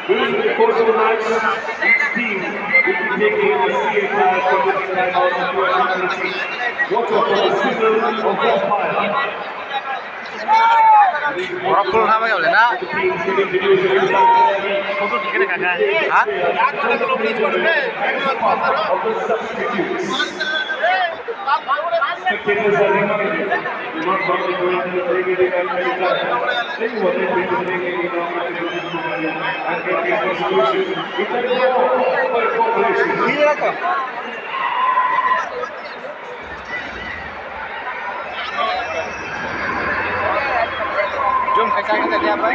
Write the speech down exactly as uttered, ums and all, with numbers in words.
During the course of the match, each team will be taking a C A card for the time out of your watch out for the signal of the umpire. Borok phul kha bai wle na? Photo thik khe kha kha. Ha? Of the substitutes. Spectators are reminded, do not borrow the ground in the regular and medical. Anyone is going to bring any wrong attitude to the and get the resolution. If there is no proper cooperation. Jom khai khai khai apa?